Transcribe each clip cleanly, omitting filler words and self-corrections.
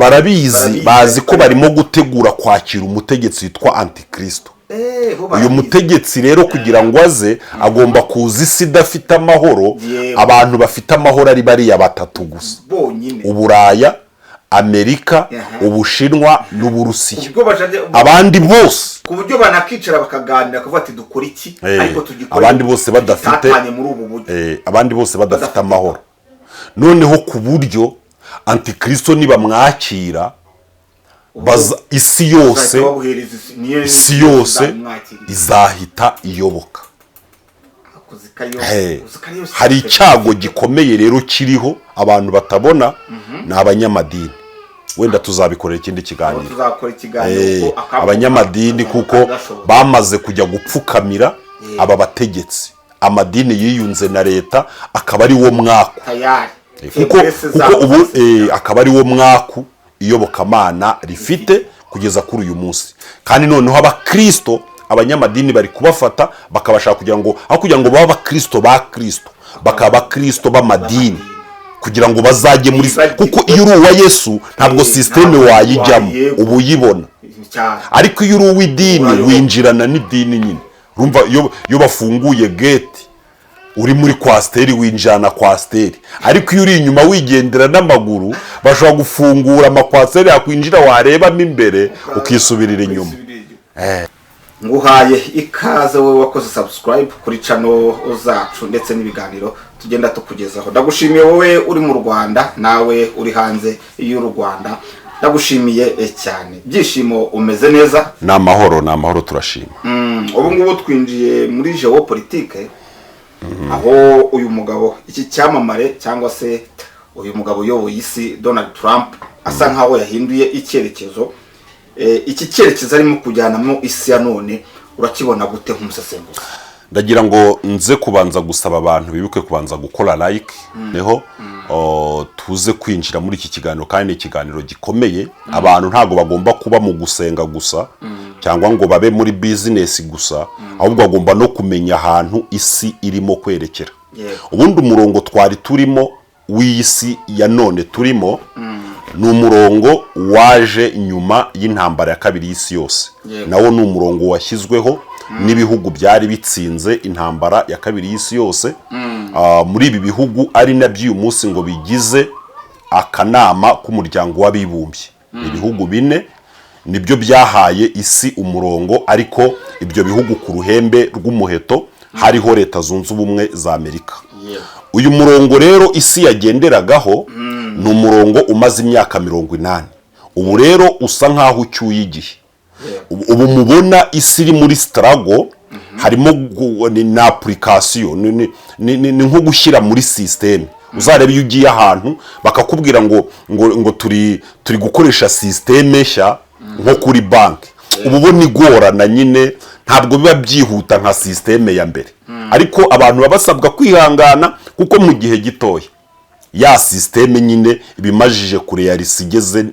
Barabizi. Barabizi. Bazi ko barimo gutegura kwakira umutegetsi witwa Antikristo. Bo Uyu barabizi. mutegetsi rero, kugira ngo aze, agomba kuza isi idafite amahoro. Abantu bafite amahoro ari bariya batatu gusa: bonyine. Uburaya, Amerika, Ubushinwa n'Uburusiya. Ubwo bashaka Abandi bose ku buryo banakicara bakaganira, bakavuga ati: "Dukora iki?" Ariko tugikore Abandi bose badafite tugitatanye muri ubu buryo. Abandi bose badafite Badafite amahoro. Noneho ku buryo Antikristo nibamwakira, isi yose Bazahita babuhereza niyo isi yose izamwakira. izahita iyoboka. Uzi ko ariyo- uzi ko ariyo Hari system. icyago gikomeye rero kiriho abantu batabona, ni abanyamadini. Wenda tuzabikorera ikindi Aho kiganiro. tuzakora ikiganiro kuko Abanyamadini, kuko gashoboka. bamaze kujya gupfukamira aba bategetsi. Amadini yiyunze na leta, akaba ari wo mwaku. Tayari. Kuko Faiblesse kuko zabo. ubu akaba ari wo mwaku iyobokamana rifite kugeza kuri uyu munsi. Kandi noneho abakristo, abanyamadini bari kubafata bakabashaka kugira ngo, aho kugira ngo babe abakristo ba Kristo, bakaba abakristo b'amadini, kugira ngo bazajye muri kuko iyo uri uwa Yesu ntabwo système ntabwo wayijyamo. Uba uba uyibona. Cyane. Ariko iyo uri uw'idini, Urayoboka. winjirana n'idini nyine. Urumva, iyo bafunguye gate uri muri coaster, winjirana coaster. Ariko iyo uri inyuma wigendera n'amaguru, bashobora gufungura amacoaster, yakwinjira, warebamo imbere ukisubirira inyuma. Nguhaye ikaze wowe wakoze subscribe kuri channel zacu ndetse n'ibiganiro tugenda tukugezaho. Ndagushimiye wowe uri mu Rwanda, nawe uri hanze y'u Rwanda, ndagushimiye cyane. Byishimo, umeze neza? Ni amahoro, ni amahoro, turashima. Ubu ngubu twinjiye muri géopolitique, aho uyu mugabo, iki cyamamare, cyangwa se uyu mugabo uyoboye isi, Donald Trump, asa nkaho yahinduye icyerekezo. Iki cyerekezo arimo kujyanamo isi ya none, urakibona gute nk'umusesenguzi? Ndagira ngo nze kubanza gusaba abantu bibuke kubanza gukora like, niho tuze kwinjira muri iki kiganiro. Kandi ni ikiganiro gikomeye. Abantu ntabwo bagomba kuba mu gusenga gusa cyangwa ngo babe muri business gusa, ahubwo bagomba no kumenya ahantu isi irimo kwerekera. Ubundi umurongo twari turimo w'iyi si ya none turimo ni umurongo waje nyuma y'intambara ya kabiri y'isi yose. Nawo ni umurongo washyizweho n'ibihugu byari bitsinze intambara ya kabiri y'isi yose. Muri ibi bihugu, ari nabyo uyu munsi ngo bigize akanama k'Umuryango w'Abibumbye, ibihugu bine nibyo byahaye isi umurongo. Ariko ibyo bihugu, ku ruhembe rw'umuheto hariho Leta Zunze Ubumwe za Amerika. Uyu murongo rero isi yagenderagaho ni umurongo umaze imyaka 80. Ubu rero usa nk'aho ucyuye igihe. Ubu mubona isi iri muri struggle, harimo ni application, ni nko gushyira muri système. Uzarebe iyo ugiye ahantu bakakubwira ngo turi gukoresha système nshya, nko kuri banki, uba ubona igorana nyine, ntabwo biba byihuta nka système ya mbere. Ariko abantu baba basabwa kwihangana, kuko mu gihe gitoya ya système nyine iba imajije kureyarisa, igeze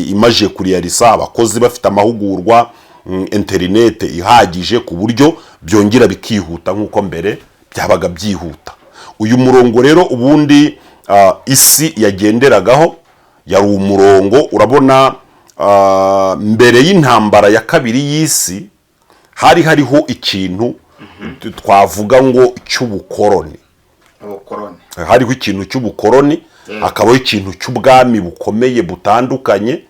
imajije kureyarisa, abakozi bafite amahugurwa, interinete ihagije, ku buryo byongera bikihuta nk'uko mbere byabaga byihuta. Uyu murongo rero ubundi isi yagenderagaho yari umurongo, urabona, mbere y'intambara ya kabiri y'isi hari hariho ikintu twavuga ngo cy'ubukoroni. Ubukoroni. Hariho ikintu cy'ubukoroni, hakabaho ikintu cy'ubwami bukomeye butandukanye,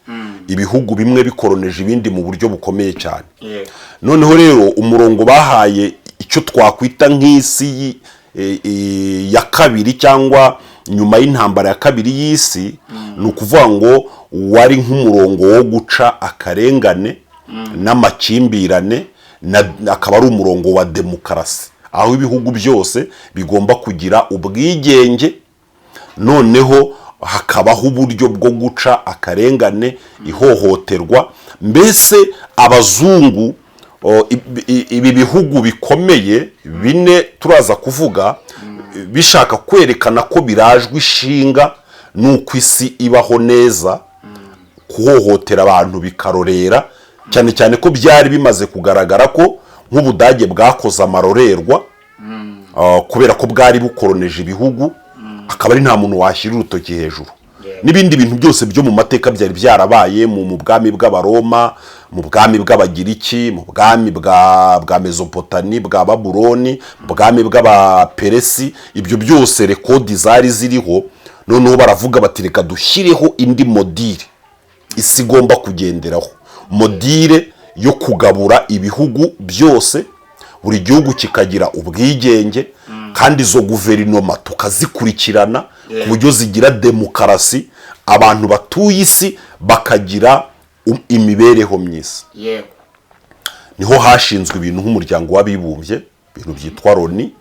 ibihugu bimwe bikoroneje ibindi mu buryo bukomeye cyane. Noneho rero umurongo bahaye icyo twakwita nk'isi ya kabiri cyangwa nyuma y'intambara ya kabiri y'isi, ni ukuvuga ngo wari nk'umurongo wo guca akarengane n'amakimbirane, akaba ari umurongo wa demokarasi, aho ibihugu byose bigomba kugira ubwigenge, noneho hakabaho uburyo bwo guca akarengane, ihohoterwa. Mbese abazungu, ibi bihugu bikomeye bine turaza kuvuga, bishaka kwerekana ko birajwe ishinga n'uko isi ibaho neza, kuhohotera abantu bikarorera, cyane cyane ko byari bimaze kugaragara ko nk'Ubudage bwakoze amarorerwa, kubera ko bwari bukoroneje ibihugu, akaba ari nta muntu washyira urutoki hejuru. N'ibindi bintu byose byo mu mateka byari byarabaye mu bwami bw'Abaroma, mu bwami bw'Abagiriki, mu bwami bwa Mezopotami, bwa Babuloni, mu bwami bw'Abaperesi, ibyo byose record zari ziriho. Noneho baravuga bati: "Reka dushyireho indi modèle isi igomba kugenderaho, modèle yo kugabura ibihugu byose, buri gihugu kikagira ubwigenge, kandi izo guverinoma tukazikurikirana ku buryo zigira demokarasi, abantu batuye isi bakagira imibereho myiza." Niho hashinzwe ibintu nk'Umuryango w'Abibumbye, ibintu byitwa Loni,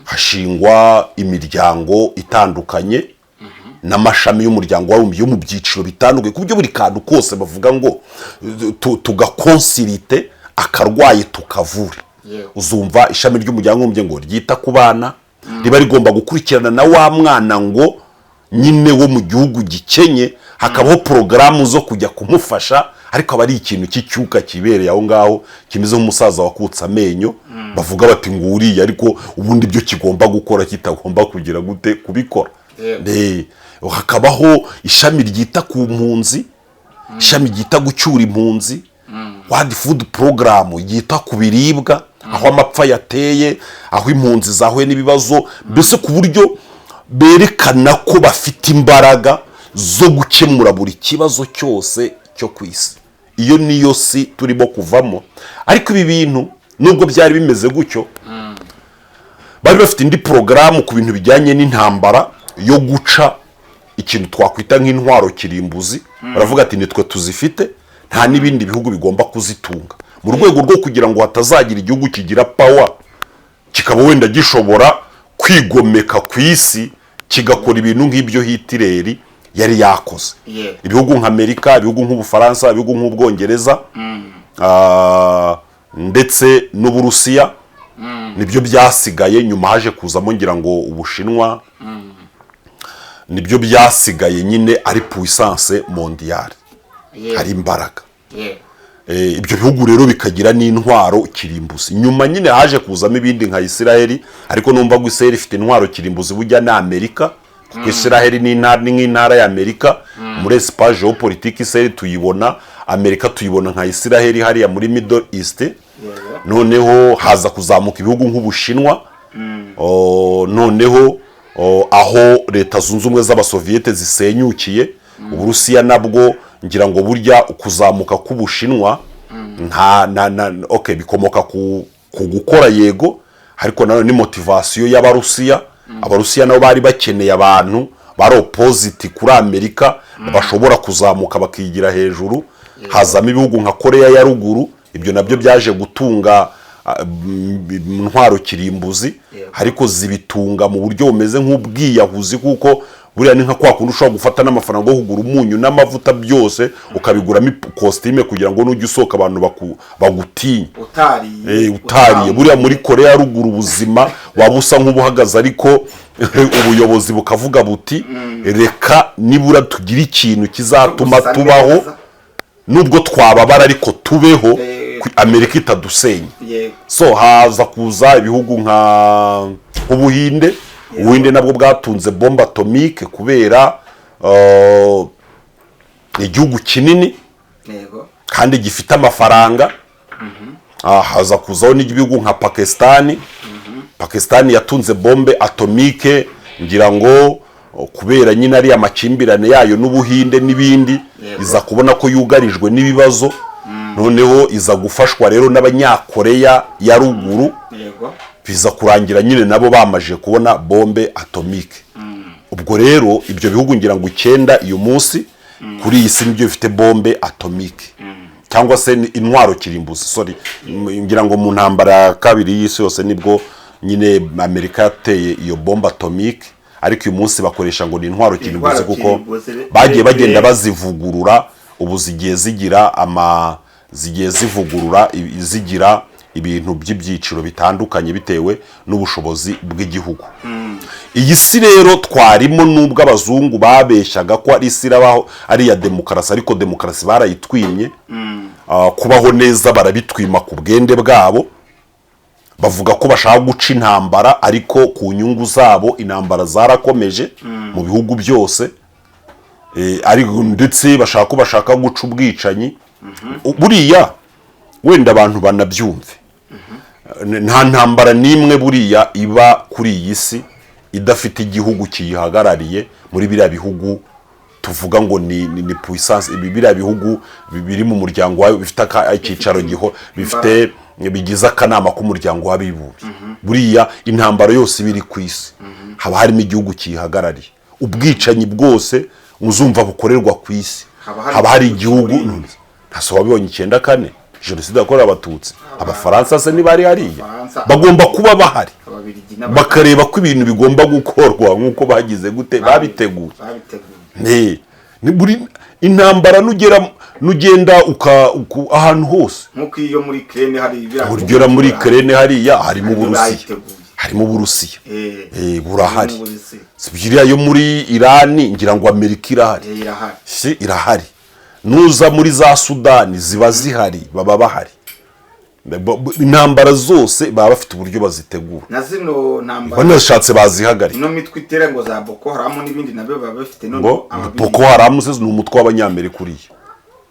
hashingwa imiryango itandukanye n'amashami y'Umuryango w'Abibumbye yo mu byiciro bitandukanye, ku buryo buri kantu kose bavuga ngo tugaconsulte akarwaye tukavure. Uzumva ishami ry'Umuryango w'Abibumbye ngo ryita ku bana, riba rigomba gukurikirana na wa mwana ngo nyine wo mu gihugu gikenye, hakabaho porogaramu zo kujya kumufasha, ariko aba ari ikintu cy'icyuka kibereye aho ngaho, kimeze nk'umusaza wakutse amenyo. Bavuga bati nguriya, ariko ubundi ibyo kigomba gukora kitagomba kugira gute kubikora. Hakabaho ishami ryita ku mpunzi, ishami ryita gucyura impunzi, World Food Program ryita ku biribwa aho amapfa yateye, aho impunzi zahuye n'ibibazo, mbese ku buryo berekana ko bafite imbaraga zo gukemura buri kibazo cyose cyo ku isi. Iyo niyo si turimo kuvamo. Ariko ibi bintu, nubwo byari bimeze gutyo, bari bafite indi porogaramu ku bintu bijyanye n'intambara yo guca ikintu twakwita nk'intwaro kirimbuzi. Baravuga ati: "Nitwe tuzifite, nta n'ibindi bihugu bigomba kuzitunga", mu rwego rwo kugira ngo hatazagira igihugu kigira power, kikaba wenda gishobora kwigomeka ku isi, kigakora ibintu nk'ibyo Hitireri yari yakoze. Ibihugu nka Amerika, ibihugu nk'Ubufaransa, ibihugu nk'Ubwongereza, ndetse n'Uburusiya nibyo byasigaye. Nyuma haje kuzamo, ngira ngo, Ubushinwa. Nibyo byasigaye nyine ari puissance mondiale, hari imbaraga. Ibyo bihugu rero bikagira n'intwaro kirimbuzi. Nyuma nyine haje kuzamo ibindi nka Isiraheli, ariko numva ngo Isiraheli ifite intwaro kirimbuzi bujya ni Amerika, kuko Isiraheli ni intara, ni nk'intara ya Amerika muri espace géopolitique. Isiraheli tuyibona, Amerika tuyibona nka Isiraheli hariya muri Middle East. Noneho haza kuzamuka ibihugu nk'Ubushinwa. Noneho aho Leta Zunze Ubumwe z'Abasoviyete zisenyukiye, Uburusiya nabwo, ngira ngo burya kuzamuka k'Ubushinwa nta na, na, okay, bikomoka ku gukora, yego, ariko nanone ni motivation y'Abarusiya. Abarusiya nabo bari bakeneye abantu bari opposite kuri Amerika, bashobora kuzamuka bakigira hejuru. Hazamo ibihugu nka Koreya ya Ruguru, ibyo nabyo byaje gutunga intwaro kirimbuzi, ariko zibitunga mu buryo bumeze nk'ubwiyahuzi, kuko buriya ni nka kwa kundi ushobora gufata n'amafaranga yo kugura umunyu n'amavuta byose, ukabiguramo kositime kugira ngo nujya usohoka abantu bagutinye. Utariye. Utariye. Buriya muri Korea ya Ruguru ubuzima waba usa nk'ubuhagaze, ariko ubuyobozi bukavuga buti: "Reka nibura tugire ikintu kizatuma Gusa tubaho, neza. nubwo twababara, ariko tubeho, Amerika itadusenya." So haza kuza ibihugu nka nk'Ubuhinde. Ubuhinde nabwo bwatunze bombe atomique kubera igihugu kinini kandi gifite amafaranga. Haza kuzaho n'igihugu nka Pakisitani. Pakisitani yatunze bombe atomique, ngira ngo kubera nyine ari amakimbirane yayo n'Ubuhinde n'ibindi, iza kubona ko yugarijwe n'ibibazo. Noneho iza gufashwa rero n'Abanyakoreya ya Ruguru. Biza kurangira nyine nabo bamaze kubona bombe atomique. Ubwo rero ibyo bihugu, ngira ngo icyenda uyu munsi kuri iyi si, nibyo bifite bombe atomique cyangwa se ni intwaro kirimbuzi. Sorry, ngira ngo mu ntambara ya kabiri y'isi yose nibwo nyine Amerika yateye iyo bombe atomique, ariko uyu munsi bakoresha ngo ni intwaro kirimbuzi, Intwaro kuko kirimbuzi, bagiye bagenda bazivugurura. Ubu zigiye zigira ama zigiye zivugurura, zigira ibintu by'ibyiciro bitandukanye bitewe n'ubushobozi bw'igihugu. Iyi si rero twarimo, nubwo abazungu babeshyaga ko ari isi irabaho ari iya demokarasi, ariko demokarasi barayitwimye. Kubaho neza barabitwima ku bwende bwabo. Bavuga ko bashaka guca intambara, ariko ku nyungu zabo intambara zarakomeje mu bihugu byose. Ariko ndetse bashaka ko bashaka guca ubwicanyi. Buriya wenda abantu banabyumve, nta ntambara n'imwe buriya iba kuri iyi si idafite igihugu kiyihagarariye muri biriya bihugu tuvuga ngo ni puissance. Ibi biriya bihugu biri mu muryango wayo, bifite icyicaro giho bifite, bigize akanama k'umuryango w'abibumbye. Buriya intambara yose iba iri ku isi haba harimo igihugu kiyihagarariye. Ubwicanyi bwose muzumva bukorerwa ku isi haba hari haba hari igihugu igihugu. Ntase wabibonye 94, jenoside yakorewe Abatutsi, Abafaransa se ntibari hariya? Abafaransa. Bagomba kuba bahari, Ababiligi bakareba ko ibintu bigomba gukorwa nk'uko bagize gute, babiteguye. Babiteguye. Ni buri intambara nugera nugenda ahantu hose. Nk'uko iyo muri Ukraine hari ibiriya. Ugera muri Ukraine hariya harimo Harimo Uburusiya. bayiteguye. Harimo Uburusiya. Burahari. Harimo Uburusiya. Si biriya yo muri Irani, ngira ngo Amerika irahari. Irahari. Si irahari? Nuza muri za Sudani ziba zihari, baba bahari. Intambara zose baba bafite uburyo bazitegura. Na zino ntambara Banashatse bazihagarika. Ino mitwe itera ngo za Boko Haram n'ibindi nabyo baba bafite none Ngo Boko Haram se ni umutwe w'Abanyamerika uriya?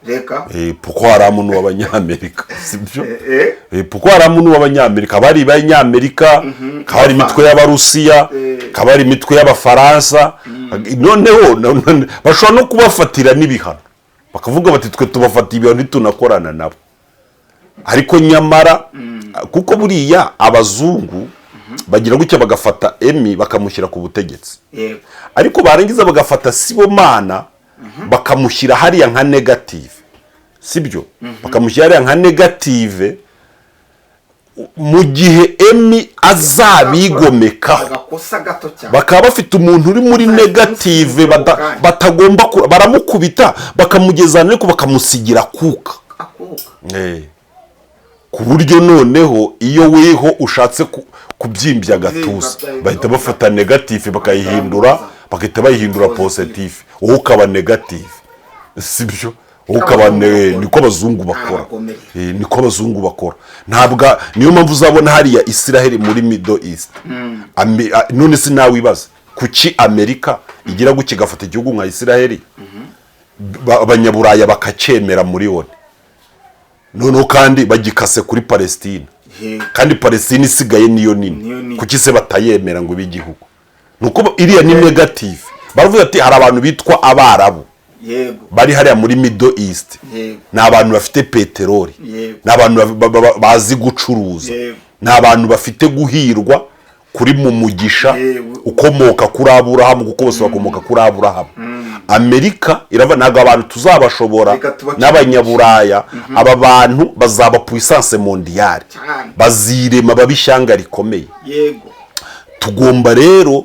Reka. Boko Haram ni uw'Abanyamerika, sibyo? Eh. Boko Haram ni uw'Abanyamerika, bari Abanyamerika, kaba ari imitwe y'Abarusiya, kaba ari imitwe y'Abafaransa. Noneho bashobora no kubafatira n'ibihano, bakavuga bati: "Twe tubafatiye ibihano, ntitunakorana nabo." Ariko nyamara kuko buriya abazungu bagira gutya bagafata Emi bakamushyira ku butegetsi, ariko barangiza bagafata Sibomana bakamushyira hariya nka négative, sibyo? Bakamushyira hariya nka négative mu gihe Emi azabigomekaho. Agakosa gato cyane. Bakaba bafite umuntu uri muri négative batagomba baramukubita bakamugeza, ariko bakamusigira kuka. Akuka. Ku buryo noneho iyo weho ushatse kubyimbya agatuza, bahita bafata négatif bakayihindura, bagahita bayihindura positif, wowe ukaba négatif, sibyo? Wowe ukaba niko abazungu bakora. Abagome. Niko abazungu bakora. Ntabwo niyo mpamvu uzabona hariya Israel muri Middle East. None se nawe ibaze, kuki Amerika igira gutya igafata igihugu nka Israel, Abanyaburaya bakacyemera muri ONU, noneho kandi bagikase kuri Palestine, kandi Palestine isigaye niyo nini? Niyo nini. Kuki se batayemera ngo ibe igihugu? Nuko iriya ni négative. Baravuga ati hari abantu bitwa Abarabu bari hariya muri Middle East, ni abantu bafite peteroli, ni abantu bazi gucuruza, ni abantu bafite guhirwa kuri mu mugisha ukomoka kuri Aburahamu, kuko bose bakomoka kuri Aburahamu. Amerika irava, ntabwo abantu tuzabashobora Reka tubakinishe. n'Abanyaburaya. Aba bantu bazaba puissance mondiale, bazirema babe ishyanga rikomeye. Tugomba rero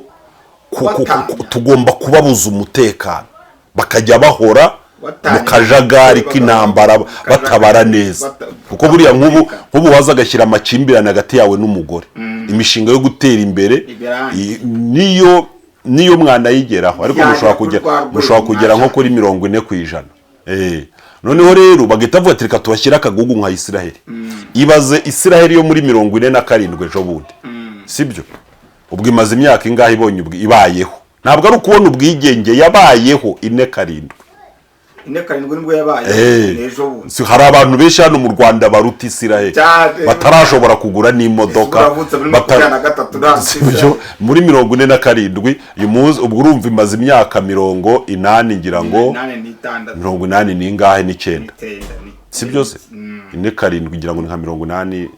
Kubatanya. tugomba kubabuza umutekano, bakajya bahora Batanya. mu kajagari k'intambara, batabara neza, kuko buriya nk'ubu waza agashyira amakimbirane hagati yawe n'umugore, imishinga yo gutera imbere Ibirangiye. niyo mwanayigeraho, ariko Yagera mushobora kuri kugera rwa rwego mushobora kugera nko mwashaka. kuri 40%. Noneho rero bagahita bavuga ati: "Reka tubashyire akagugu nka Israheli." Ibaze Israheli yo muri 47 ejo bundi, sibyo? Ubwo imaze imyaka ingahe ibonye ibayeho? Ntabwo ari ukubona ubwigenge, yabayeho 47. 47 nibwo yabaye. Ni ejo bundi. Si hari abantu benshi hano mu Rwanda baruta Israheli Cyane. batarashobora kugura n'imodoka? Ese uravutse muri 23 nta Sibyo? Muri 47, uyu munsi ubwo urumva imaze imyaka 80, ngira ngo. 86. 80 n'ingahe? N'icyenda. N'icyenda Si byose? 47, ngira ngo ni nka 80,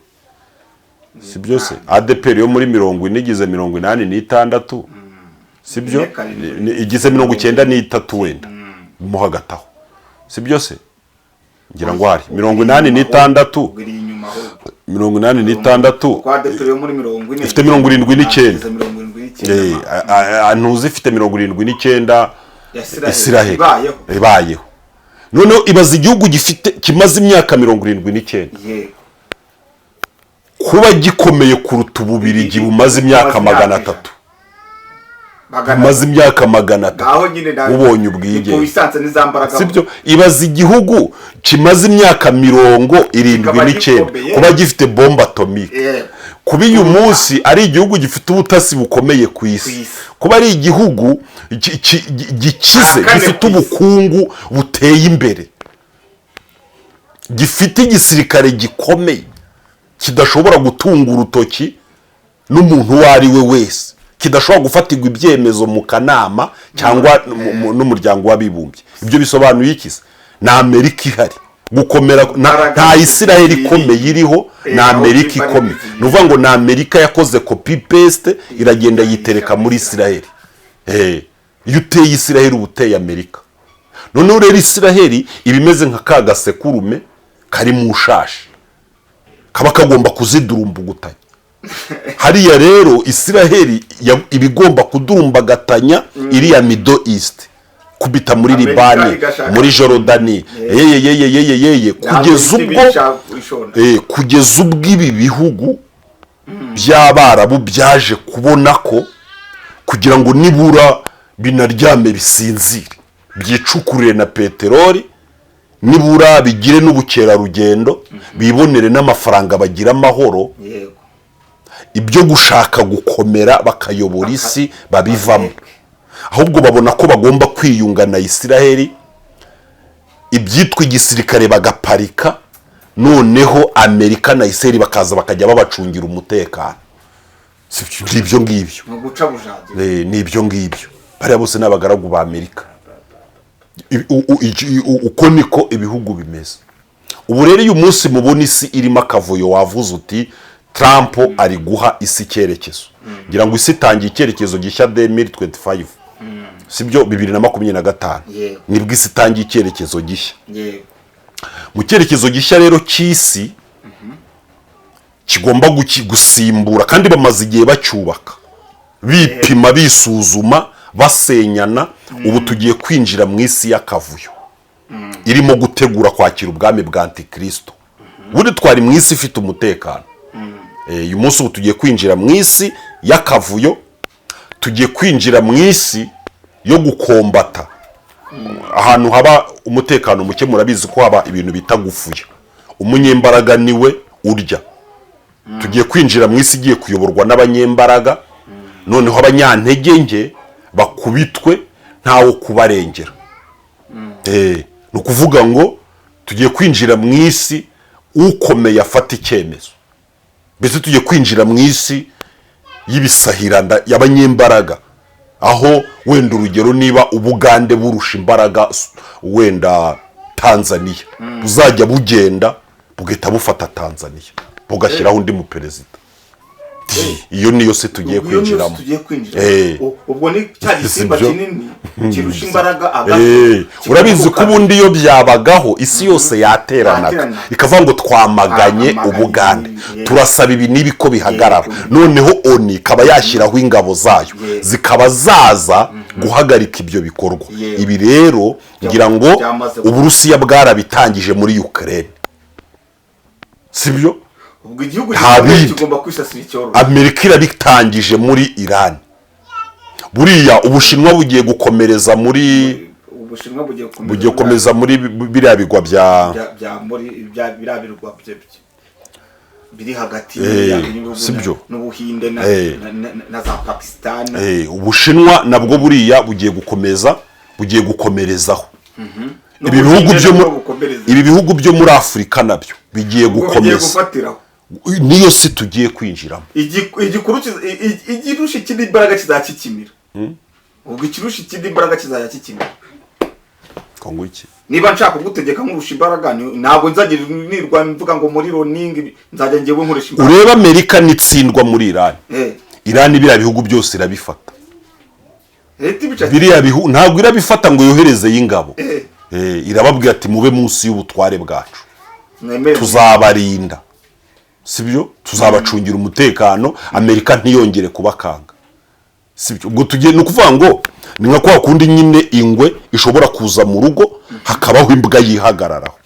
si byose? ADEPR yo muri 40 igize 86, si byo? 47. Igize 93 wenda mo hagati aho, si byo se? Ngira ngo hari 86. Ubwo iri inyuma ahubwo. 86. Kwa ADEPR yo muri 40 Ifite 79. Igize 79. Ntuzi ifite 79. Ya Israel. Israel Ibayeho. Ibayeho. Noneho ibaza igihugu gifite, kimaze imyaka 79 kuba gikomeye kuruta Ububirigi bumaze imyaka 300. Magana. Bumaze imyaka 300 Aho nyine bubonye ubwigenge. Puissance n'izambaraga. Sibyo? Ibaza igihugu kimaze imyaka 79 Kikaba gikomeye. kuba gifite bombe atomique, Kuba uyu munsi ari igihugu gifite ubutasi bukomeye ku Ku isi, isi. kuba ari igihugu gikize, Cya kane gifite ku isi. ubukungu buteye imbere, gifite igisirikare gikomeye kidashobora gutunga urutoki n'umuntu uwo ari we wese, kidashobora gufatirwa ibyemezo mu kanama cyangwa n'umuryango w'abibumbye. Ibyo bisobanuye iki se? Ni Amerika ihari gukomera Imbaraga nta Isiraheli ziri. ikomeye iriho, ni Aho Amerika imbaraga ikomeye. ziri. Ni ukuvuga ngo ni Amerika yakoze copy paste, iragenda yitereka muri Isiraheli. Iyo uteye Isiraheli, uba uteye Amerika. Noneho rero Isiraheli iba imeze nka ka gasekurume kari mu shashi, kaba kagomba kuzidurumbugutanya hariya. Rero Isiraheli iba igomba kudurumbagatanya iriya Middle East, kubita muri Amerika Libani, muri Jorodani, yeye yeye yeye yeye, kugeza ubwo kugeza ubwo ibi bihugu by'Abarabu byaje kubona ko kugira ngo nibura binaryame bisinzire, byicukurire na peteroli, nibura bigire n'ubukerarugendo, bibonere n'amafaranga, bagira amahoro, ibyo gushaka gukomera bakayobora isi babivamo, ahubwo babona ko bagomba kwiyunga na Isiraheli, ibyitwa igisirikare bagaparika, noneho Amerika na Isiraheli bakaza bakajya babacungira umutekano. Si ibyo, ni ibyo ngibyo. Ni uguca bujagira. Ni ibyo ngibyo. Bariya bose ni abagaragu ba Amerika. Uko niko ibihugu bimeze ubu. Rero uyu munsi mubona isi irimo akavuyo, wavuze uti Trump ari guha isi icyerekezo. Ngira ngo isi itangiye icyerekezo gishya 2025, sibyo? 2025. Yego. Nibwo isi itangiye icyerekezo gishya. Mu cyerekezo gishya rero cy'isi kigomba gusimbura, kandi bamaze igihe bacyubaka, bipima, bisuzuma, basenyana. Ubu tugiye kwinjira mu isi y'akavuyo irimo gutegura kwakira ubwami bwa Antikristo. Ubundi twari mu isi ifite umutekano. Uyu munsi ubu tugiye kwinjira mu isi y'akavuyo, tugiye kwinjira mu isi yo gukombata. Ahantu haba umutekano muke, murabizi ko haba ibintu bita gufuya, umunyembaraga niwe urya. Tugiye kwinjira mu isi igiye kuyoborwa n'abanyembaraga, noneho abanyantege nke bakubitwe ntawo kubarengera. Ni ukuvuga ngo tugiye kwinjira mu isi ukomeye afata icyemezo. Mbese tugiye kwinjira mu isi y'ibisahiranda, y'abanyembaraga, aho wenda urugero niba Ubugande burusha imbaraga wenda Tanzania, buzajya bugenda bugahita bufata Tanzania, bugashyiraho undi muperezida. Iyo niyo si tugiye Ubwo iyo niyo kwinjiramo. tugiye kwinjira. Ubwo ni cya gisimba Sibyo? kinini kirusha imbaraga agato. Urabizi ko ubundi iyo byabagaho isi yose yateranaga, Yaterana. ikavuga ngo twamaganye Twamaganye, Ubugande, turasaba ibi n'ibi ko bihagarara. Noneho ONU ikaba yashyiraho ingabo zayo, zikaba zaza guhagarika ibyo bikorwa. Ibi rero ngira ngo Byamaze Uburusiya bwarabitangije muri Ukraine, sibyo? Ubwo igihugu Nta gikomeye bindi. kigomba kwisasira icyoro. Amerika irabitangije muri Irani. Buriya Ubushinwa bugiye gukomereza muri Ubushinwa bugiye gukomeza bugiye gukomeza muri biriya bigwa bya bya muri bya biriya birwa biri hagati y'ibihugu Sibyo? n'Ubuhinde na za Pakistan. Ubushinwa nabwo buriya bugiye gukomeza, bugiye gukomerezaho ibi bihugu N'Ubuhinde byo nabwo bukomereza. Ibi bihugu byo muri Afurika nabyo bigiye Ubwo bigiye gukomeza. gufatiraho. Niyo si tugiye kwinjiramo. Igikuru igirusha ikindi imbaraga kizakikimira. Ubwo ikirusha ikindi imbaraga kizajya kikimira. Ngo ngo iki? Niba nshaka kugutegeka nkurusha imbaraga, ntabwo nzagira nirwa mvuga ngo muri roningi nzajya njyewe nkoresha imbaraga. Urebe Amerika nitsindwa muri Irani, Irani biriya bihugu byose irabifata. Leta ibica. Biriya bihugu ntabwo irabifata ngo yoherezeyo ingabo. Irababwira ati mube munsi y'ubutware bwacu, Mwemere. tuzabarinda, sibyo? Tuzabacungira umutekano, Amerika ntiyongere kubakanga, sibyo? Ubwo tugiye, ni ukuvuga ngo ni nka kwa kundi nyine ingwe ishobora kuza mu rugo hakabaho imbwa yihagararaho.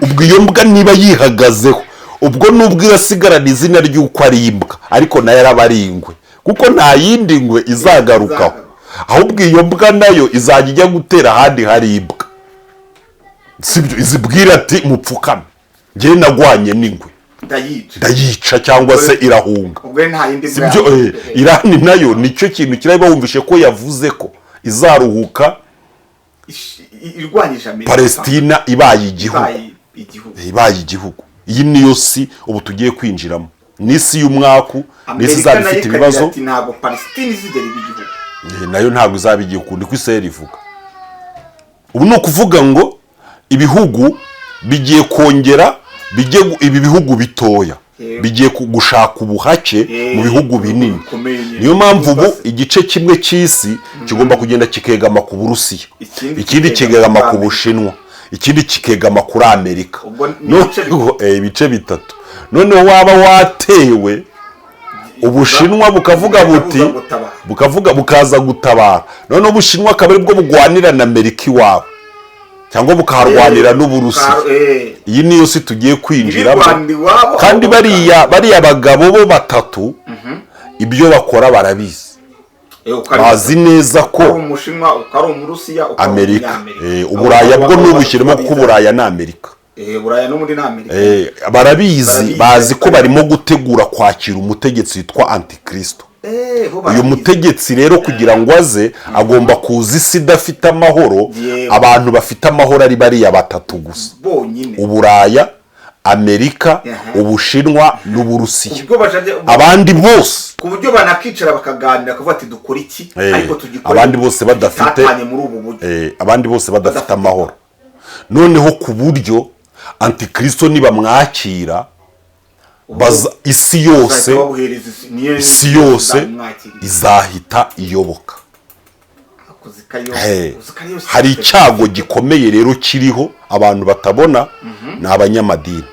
Ubwo iyo mbwa niba yihagazeho, ubwo nubwo irasigarana izina ry'uko ari imbwa, ariko nayo araba ari ingwe, kuko nta yindi ngwe izagarukaho. Ahubwo iyo mbwa nayo izajya ijya gutera ahandi hari imbwa, sibyo? Izibwira ati mupfukame, njyewe nagwanye n'ingwe. Ndayica. Ndayica cyangwa se irahunga. Ubwo nta yindi. Sibyo? Irani nayo nicyo kintu kiraba, wumvishe ko yavuze ko izaruhuka Irwanyije Amerika. Palestina ibaye igihugu. Ibaye igihugu. Ibaye igihugu. Iyi niyo si ubu tugiye kwinjiramo, ni isi y'umwaku, ni isi Amerika izaba nayo ifite ikagira ibibazo. ati: "Ntabwo Palestine izigera iba igihugu." Nayo ntabwo izaba igihugu, niko Israel ivuga. Ubu ni ukuvuga ngo ibihugu bigiye kongera bijye ibi bihugu bitoya bigiye gushaka ubuhake mu bihugu binini. Bikomeye nyine. Niyo mpamvu ubu Basi. igice kimwe cy'isi kigomba kugenda kikegama ku Burusiya, Ikindi ikindi kikegama kikegama kuri ku Amerika. Bushinwa, ikindi kikegama kuri Amerika. Ubwo ni ibice. Ibice bitatu. Noneho waba watewe, Ubushinwa bukavuga buti buza gutabara. Bukavuga, bukaza gutabara. Noneho Ubushinwa akaba aribwo bugwanira na Amerika iwabo, cyangwa bukaharwanira n'Uburusiya. Iyi niyo si tugiye kwinjiramo. Ibirwanira iwabo, Kandi ahubwo bariya bagabo bo batatu, ibyo bakora barabizi. Bazi neza ko Ukari Umushinwa, ukari Umurusiya, ukari Amerika, Umunyamerika. Uburaya bwo Abo ntubushyiremo, bagabo kuko Uburaya ni Amerika. Buraya n'ubundi ni Amerika. Barabizi. Barabizi. Bazi ko barimo gutegura kwakira umutegetsi witwa Antikristo. Bo Uyu barabizi. mutegetsi rero, kugira ngo aze, agomba kuza isi idafite amahoro. Abantu bafite amahoro ari bariya batatu gusa: bonyine. Uburaya, Amerika, Ubushinwa n'Uburusiya. Ubwo bajya Abandi bose ku buryo banakicara bakaganira, bakavuga ati: "Dukora iki?" Ariko tugikore Abandi bose badafite tutatanye muri ubu buryo. Abandi bose badafite Badafite amahoro. Noneho ku buryo Antikristo nibamwakira, isi yose Bazahita babuhereza niyo isi yose izamwakira. Izahita iyoboka. Uziko ariyo Hari system. icyago gikomeye rero kiriho abantu batabona, ni abanyamadini.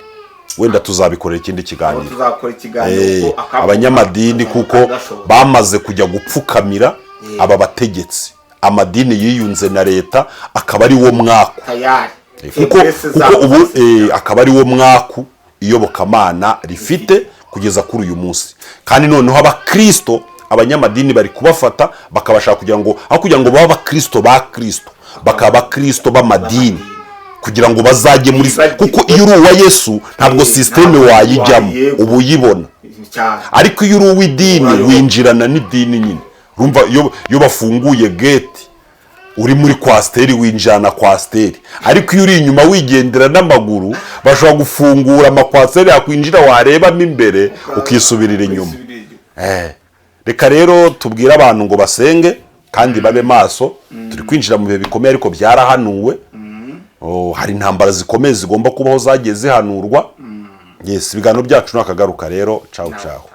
Wenda tuzabikorera ikindi Aho kiganiro. Tuzakora ikiganiro ko Abanyamadini, kuko gashoboka. bamaze kujya gupfukamira aba bategetsi. Amadini yiyunze na leta, akaba ari wo mwaku. Tayari. Kuko Faiblesse kuko zabo. ubu akaba ari wo mwaku iyobokamana rifite kugeza kuri uyu munsi. Kandi noneho abakristo, abanyamadini bari kubafata, bakabashaka kugira ngo, aho kugira ngo babe abakristo ba Kristo, bakaba abakristo b'amadini, kugira ngo bazajye muri Bibagirwe. Kuko iyo uri uwa Yesu, ntabwo système ntabwo wayijyamo, yego. uba uyibona. Cyane. Ariko iyo uri uw'idini, Urayoboka. winjirana n'idini nyine. Urumva, iyo bafunguye gate uri muri coaster, winjirana coaster. Ariko iyo uri inyuma wigendera n'amaguru, bashobora gufungura amacoaster, yakwinjira, warebamo imbere ukisubirira inyuma. Ukisubirira inyuma. Reka rero tubwire abantu ngo basenge kandi babe maso. Turi kwinjira mu bihe bikomeye, ariko byarahanuwe. Oh, hari intambara zikomeye zigomba kubaho, zagiye zihanurwa. Yes, ibiganiro byacu nakagaruka rero. Cawu cawu.